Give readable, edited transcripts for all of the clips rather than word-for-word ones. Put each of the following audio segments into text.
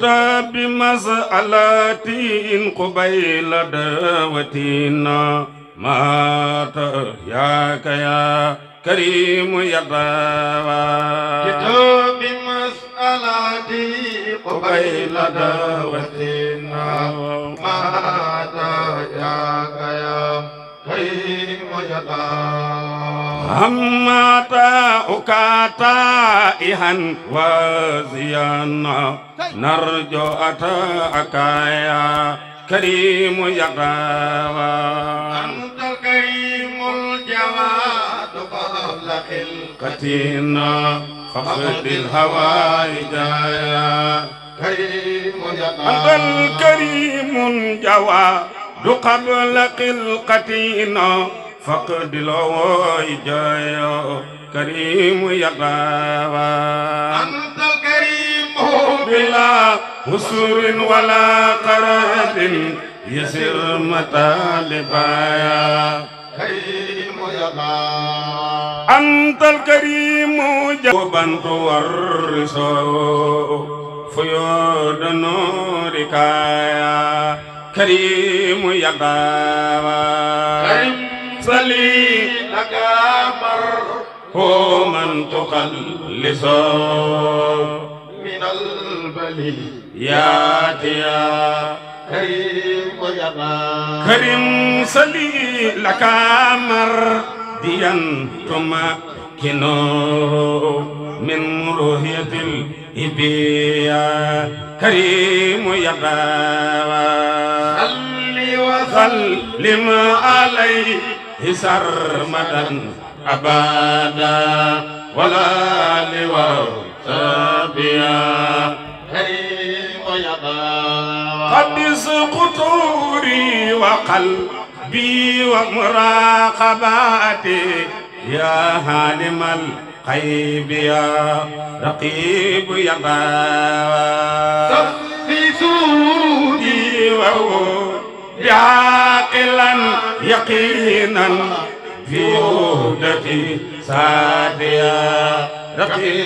قلت بمسألتي قبيل دعوتنا مات ياك يا كريم يا قلت بمسألتي قبيل دعوتنا مات ياك يا كريم يا همات أكاتائها وزيانا نرجو أتاك يا كريم يا أنت الكريم الجواد قبل خلقتنا فقد الهوائج يا كريم يا أنت الكريم الجواد قبل خلقتنا فقد الهوائج يا كريم يا أنت الكريم بلا وسر ولا قرد يسر مطالبا يا كريم يا أنت الكريم جوبا تورث فيود نورك يا كريم يا كريم صلي لك مر هو من تخلص من البليات يا كريم يا كريم صلي لك مرضيا تمكنه من رؤية الإبيا كريم يا وسلم عليه سرمدا أبدا ولا لوسابيا كريم يا قدس قطوري وقلبي ومراقباتي يا عالم الغيب يا رقيب يا صفي سودي بعاقلا يقينا في وحدتي ساديا رقيب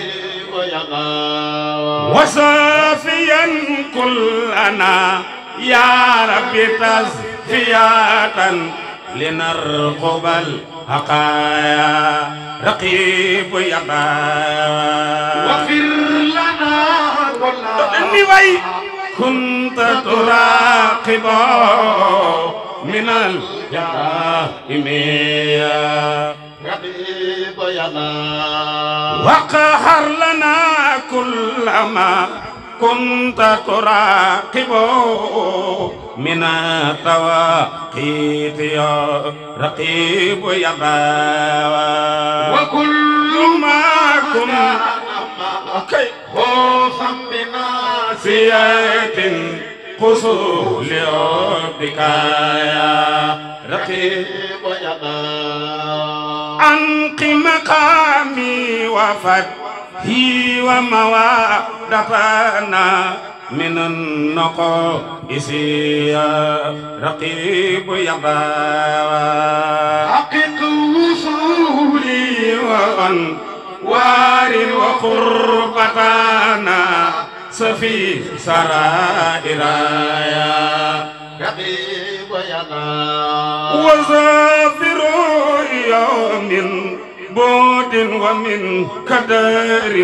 وصافيا كلنا يا رب تصفية لنرقب الحقايا رقيب يا واغفر لنا كل كنت تراقب من الجرائم رقيب يا وقهر لنا كل ما كنت تراقب من التواقيت يا رقيب يا وكل ما كنت خوفا بناسية قصور لربك يا رقيب يا أنق مقامي وفتحي وموادتنا من النقائص يا رقيب يا حقق وصولي وأنوار وقربتنا سفي سرائر يا رقيب يا وزافر يوم بود ومن كدر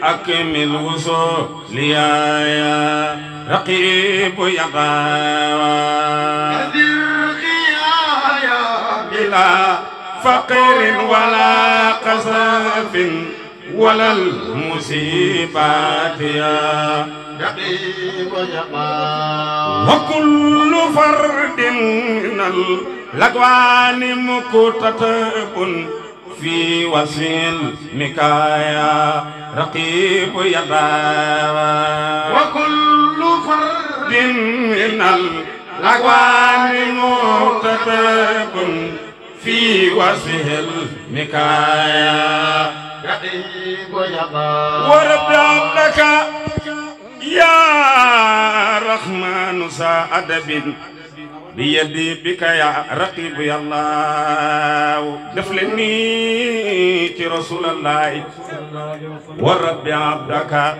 أكمل وصول يا رقيب يا بلا فقير ولا قصف ولا المصيبات يا رقيب يا وكل فرد من الأكوان مكتتب في وسيل مكايا رقيب يدا وكل فرد من الأكوان مكتتب في وسيل مكايا رقيب يا ورب عبدك يا رحمن سعد بيدي بك يا رقيب يا الله دفلني رسول الله ورب عبدك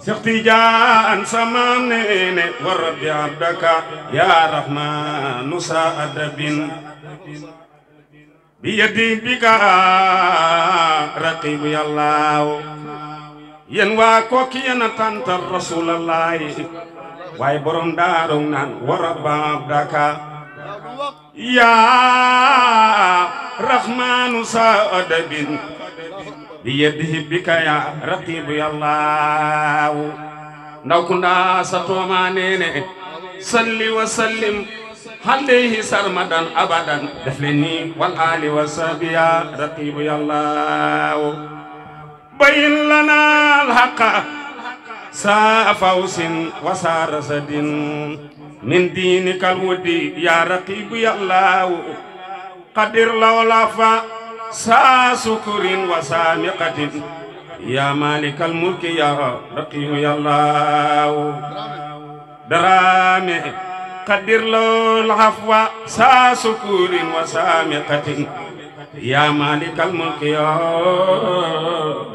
Seex Tijaan samaam neene wa rabbi abdaka ya rahmanu sa adabin bi yadi bika raqibu yallaahu yen waa Koki yena tantar rasulallahi waaye borom daarong naan wa rabbi abdaka ya rahmanu sa adabin biyadihi bika ya raqibu yallaahu ndaw kunda sa tooma neene salli wa sallim alayhi sarmadan abadan def leen ni wal ali wa sahbi ya raqibu yallaahu bayin lana al haqa sa fawsin wa sa rasadin min diinikal wudi ya raqibu yallaahu qadir lawla fa sa sukurin wa samiqatin ya malikal mulki ya raqibu yallaahu darame qadir lawla hafwa sa sukurin wa samiqatin ya malikal mulki ya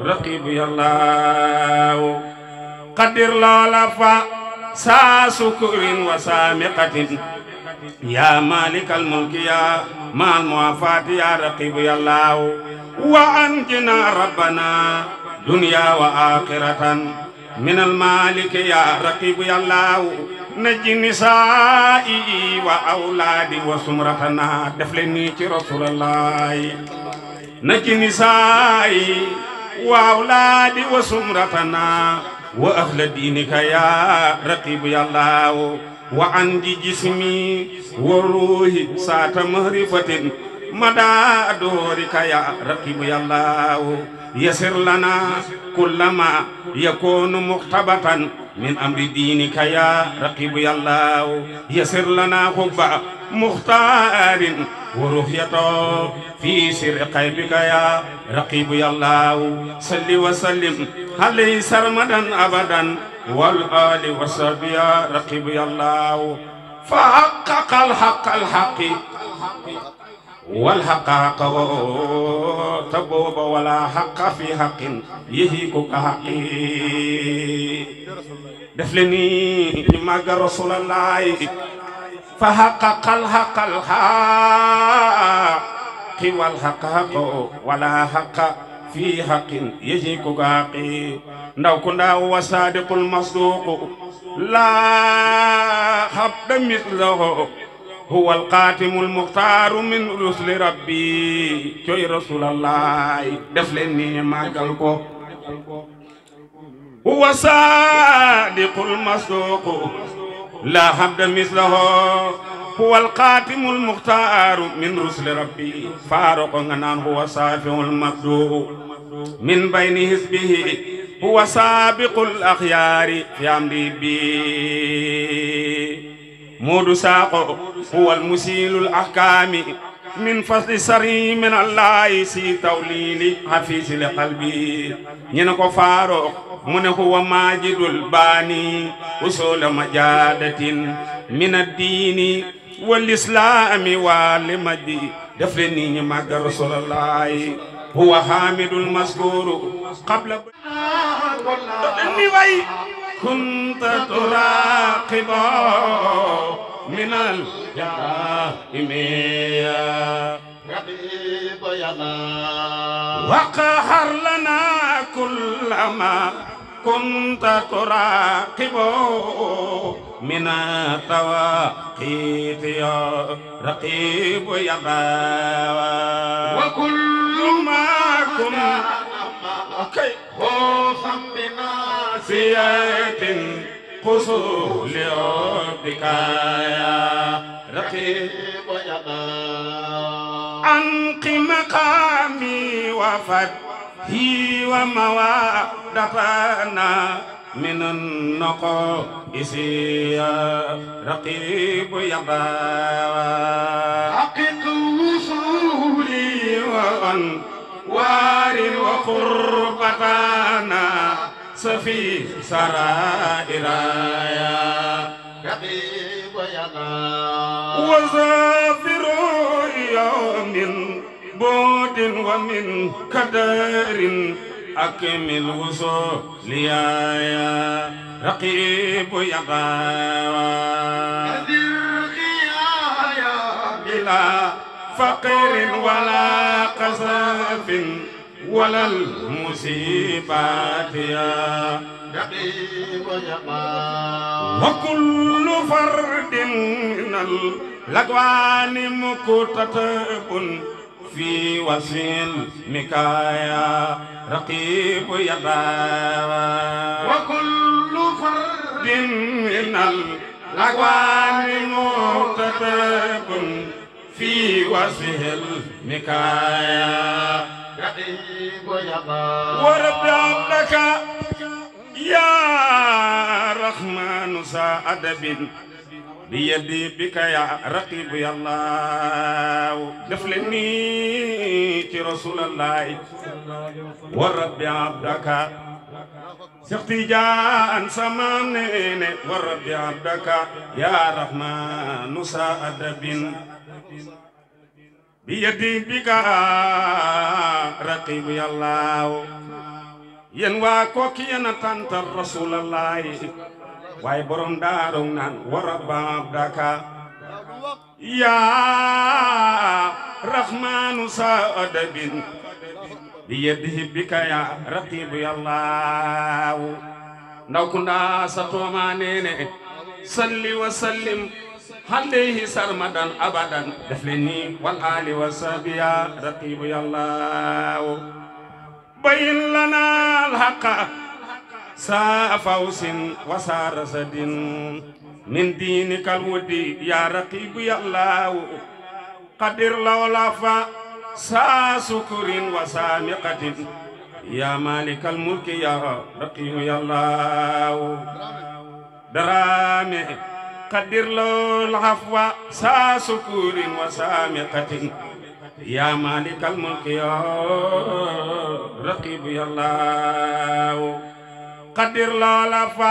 raqibu yallaahu qadir lawla fa sa sukurin wa samiqatin ya malikal mulki ya mal muwafati ya raqibu yallaahu wa anjina rabbana dunya wa akhiratan minal maliki ya raqibu yallaahu najji nisaa'i wa awlaadi wa sumratana def leen ni ci rasulallahi najji nisaa'i wa awlaadi wa sumratana wa ahla diinika ya raqibu yallaahu wa andi jismi wa ruhi saata mahrifatin mada adorika ya raqibu yallaahu yasir lana kullama yakunu muqtabatan min amri diinika ya raqibu yallaahu yasir lana hubba mukhtarin wa ruhyato fi sirri qaybika ya raqibu yallaahu salli wa sallim alayhi sarmadan abadan wal ali wa sahbi ya raqibu yallaahu fa haqqaqal haqqal haqqi wal haqaqa tabuba wala haqqa fi haqqin yihiku ka haqqi def leen ni ñu màggal rasulallahi fa haqqaqal haqqal haqqi wal haqaqa wala haqqa fi haqqin yihiku ka haqqi ndaw ku ndaw wa sadiqul masduq la habda mislahu huwa alqatimul muxtaaru min rusli rabbi coy rasulallahi def leen ni màggal ko huwa sadiqul masduq la habda mislahu huwa alqatimul muxtaaru min rusli rabbi faaroko nga naan huwa safiul masduq min bayni hisbihi huwa sabiqul akhyari fi amri bi Moodu Saako huwal musiilul ahkaami min fasli sari min allahi si tawlili hafiisil qalbi ñu ne ko faaro mu ne huwa maajidul baani usula majaadatin min addiini wal islaami wal majdi def leen ni ñu màggal rasulullahi huwa hamidul maskuuru qabla ni way kunta turaqiba minal jaahimiya raqiba yalla waqahar lana kullama kunta turaqiba minat tawaqit ya raqiba yalla wa kullu ma kun okay siyatin qusul yobika ya raqib ya anqi maqami wa fathi wa mawadatana min an-naqis ya raqib ya haqiq wusuli wa warin wa qurbatana safi saraira ya raqib ya wa zafiru yawmin bodin wa min kadarin أكمل وصول يا رقيب يقاوى بلا فقير ولا قذف ولا المصيبات يا رقيب يقاوى وكل فرد من الأكوان مكتتب في وسيل مكايا رقيب يداوى وكل فرد من الأكوان مكتتب في وسيل مكايا رقيب يقاوى ورب عبدك يا رحمن سأدب بيدي بك يا رقيب يا الله دفلني رسول الله ورب عبدك سختي جان سمانين ورب عبدك يا رحمن سأدب بيدي بك رقيب يا الله ينوى كوكي ينتانت رسول الله واي بروم دارون نان ورب عبدك يا رحمن سأدب بيده بك يا رقيب يا الله ndaw kunda satoma nene salli wa sallim عليه سرمدا أبدا دفلني والآل والصحبيا رقيب يا الله بين لنا الحق سا فوس وسار سد من دينك الودي يا رقيب يا الله قدر لولا فا سا سكر وسامقة يا مالك الملك يا رقيب يا الله درامي قدر له العفو سا سكور وسامقة يا مالك الملك يا رقيب يا الله قدر له العفو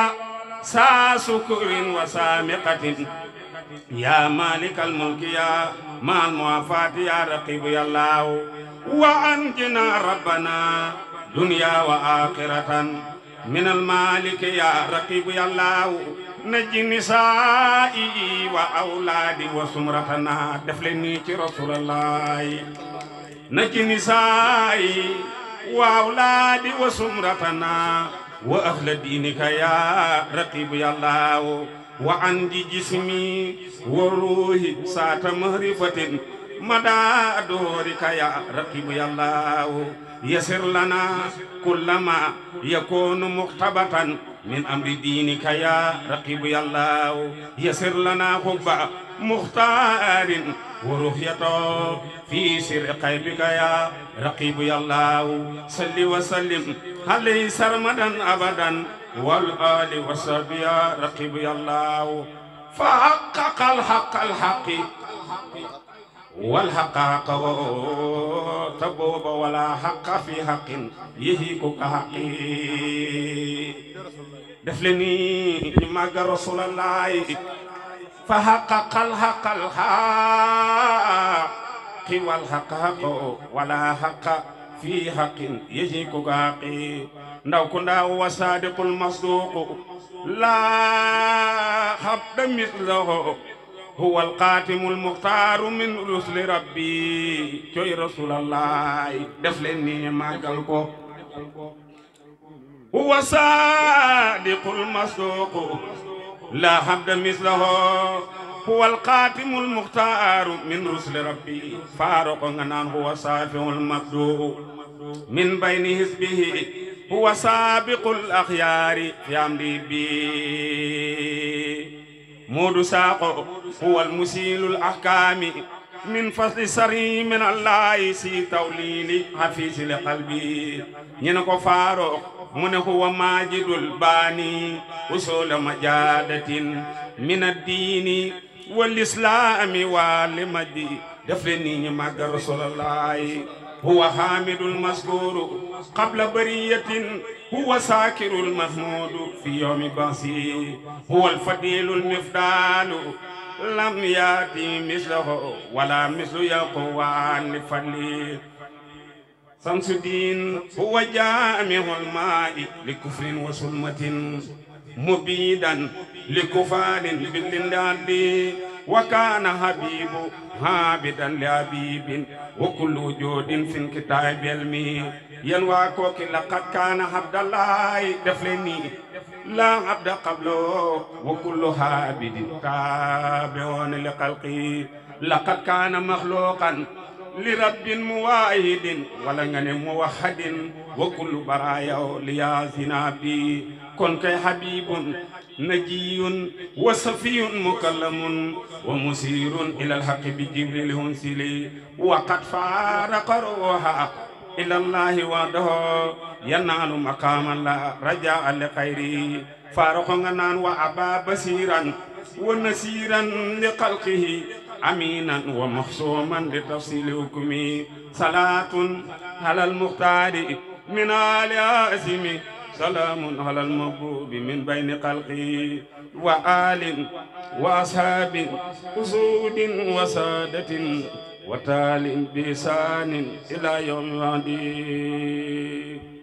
سا سكور وسامقة يا مالك الملك يا مع الموافاة يا رقيب يا الله وأنجنا ربنا دنيا وآخرة من المالك يا رقيب يا الله نجي نسائي وأولادي وسمرتنا دفلني رسول الله نجي نسائي وأولادي وسمرتنا وأهل دينك يا رقيب يا الله وعندي جسمي وروحي سات مهرفة مدى دورك يا رقيب يا الله يسر لنا كلما يكون مختبطا من أمر دينك يا رقيب يا الله يسر لنا حب مختار ورؤيته في سر قلبك يا رقيب يا الله صل وسلم عليه سرمدا أبدا والآل والصحب يا رقيب يا الله فحقق الحق الحق والحقاق تبوب ولا حق في حق يهيك كحقي دفلني ماغ رسول الله فحقق الحق الحق والحقاق ولا حق في حق يهيك كحقي ndaw kunda wa sadiqul masduq la habda mithluhu هو القاتم المختار من رسل ربي توي رسول الله دفلني ماغالكو هو صادق المصدوق لا حمد مثله هو القاتم المختار من رسل ربي فاروق غنان هو صافي المصدوق من بين حزبه هو سابق الأخيار في أمري بي مود ساقو هو المسيل الأحكام من فصل سري من الله سي توليل حفيظ لقلبي ينكو فاروق من هو ماجد الباني وصول مجادة من الدين والإسلام والمجد دفرني مع رسول الله هو حامد المذكور قبل برية هو ساكر المحمود في يوم باسي هو الفضيل المفدال لم يأتي مثله ولا مثل يقوان لفضله شمس الدين هو جامع الماء لكفر وسلمة مبيدا لكفار باللنداد وكان حبيب عابدا لحبيب وكل وجود في الكتاب علمي ينوى كوكي لقد كان عبد الله دفلني لا عبد قبله وكل عابد تابعون لخلقه لقد كان مخلوقا لرب مواحد ولن موحد وكل برايا ليازنا بي كن كي حبيب نجي وصفي مكلم ومسير إلى الحق بجبريل هنسلي وقد فارق روحا إلى الله وحده ينال مقام الله رجاء لخيره فارق غنان وأبا بصيرا ونسيرا لخلقه أمينا ومخصوما لتفصيل حكمه صلاة على المختار من آل عاصم سلام على المحبوب من بين خلقه وآل وأصحاب أسود وسادة وتال بإحسان إلى يوم الدين